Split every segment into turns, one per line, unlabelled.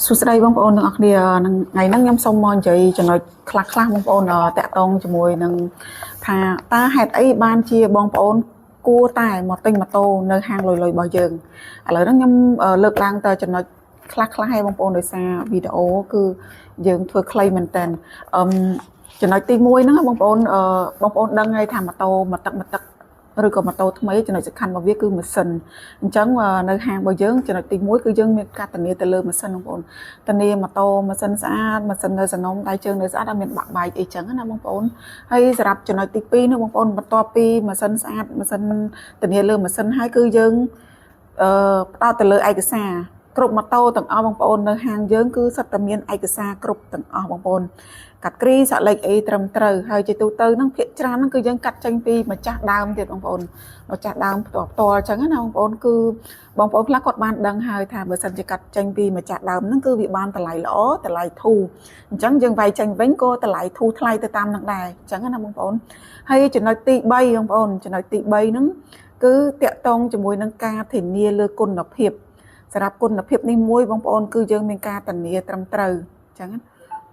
សួស្តីបងប្អូនទាំងអស់គ្នានឹងថ្ងៃហ្នឹងខ្ញុំសូមមកនិយាយចំណុចខ្លះខ្លះបងប្អូនតាក់ទងជាមួយនឹងថាតើហេតុអីបានជាបងប្អូនគួរតែមកទិញម៉ូតូនៅហាងលុយលុយរបស់យើងឥឡូវហ្នឹងខ្ញុំលើកឡើងទៅចំណុចខ្លះខ្លះឲ្យបងប្អូនដោយសារវីដេអូគឺយើងធ្វើខ្លីមែនតើអឹមចំណុចទី1ហ្នឹងបងប្អូនបងប្អូនដឹងហើយថាម៉ូតូមួយទឹកមួយទឹកឬក៏ម៉ូតូថ្មីចំណុចសំខាន់របស់វាគឺម៉ាស៊ីនអញ្ចឹងនៅហាងរបស់យើងចំណុចទី1គឺយើងមានការធានាទៅលើម៉ាស៊ីនបងប្អូនធានាម៉ូតូម៉ាស៊ីនស្អាតម៉ាស៊ីននៅសនំដៃជើងនៅស្អាតអត់មានបាក់បែកអីចឹងណាបងប្អូនហើយសម្រាប់ចំណុចទី2នោះបងប្អូនបន្ទាប់ពីម៉ាស៊ីនស្អាតម៉ាស៊ីនធានាលើម៉ាស៊ីនហើយគឺយើងផ្ដោតទៅលើឯកសារគ្រប់ម៉ូតូទាំងអស់បងប្អូននៅហាងយើងគឺសុទ្ធតែមានឯកសារគ្រប់ទាំងអស់បងប្អូនកាត់គ្រីសាក់លេខអីត្រឹមត្រូវហើយជាទូទៅហ្នឹងភាគច្រើនហ្នឹងគឺយើងកាត់ចេញពីម្ចាស់ដើមទៀតបងប្អូនម្ចាស់ដើមផ្ទាល់ផ្ទាល់អញ្ចឹងណាបងប្អូនគឺបងប្អូនខ្លះគាត់បានដឹងហើយថាបើសិនជាកាត់ចេញពីម្ចាស់ដើមហ្នឹងគឺវាបានតម្លៃល្អតម្លៃធូរអញ្ចឹងយើងវាយចេញវិញក៏តម្លៃធូរថ្លៃទៅតាមនឹងដែរអញ្ចឹងណាបងប្អូនហើយចំណុចទី3បងប្អូនចំណុចទី3ហ្នឹងគឺតាក់ទងជាមួយនឹងការធានាលើគុណភាពសម្រាប់គុណភាពនេះមួយបងប្អូនគឺយើងមានការធានាត្រឹមត្រូវអញ្ចឹងណា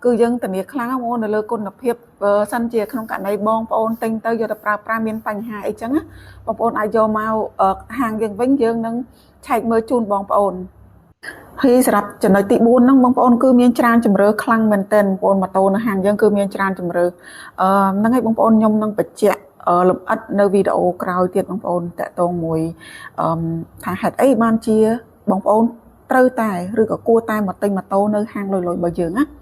គឺយើងធានាខ្លាំងណាស់បងប្អូននៅលើគុណភាពបើសិនជាក្នុងករណីបងប្អូនទិញទៅយកទៅប្រើប្រាស់មានបញ្ហាអីចឹងណាបងប្អូនអាចយកមកហាងយើងវិញយើងនឹងឆែកមើលជូនបងប្អូនហើយសម្រាប់ចំណុចទី4ហ្នឹងបងប្អូនគឺមានច្រើនជំរឿខ្លាំងមែនទែនបងប្អូនម៉ូតូនៅហាងយើងគឺមានច្រើនជំរឿហ្នឹងហើយបងប្អូនខ្ញុំនឹងបញ្ជាក់លម្អិតនៅវីដេអូក្រោយទៀតបងប្អូនតាក់ទងមួយអឺថាហេតុអីបានជាបងប្អូនត្រូវតែឬក៏គួរតែមកទិញម៉ូតូនៅហាងលុយលុយរបស់យើងណា។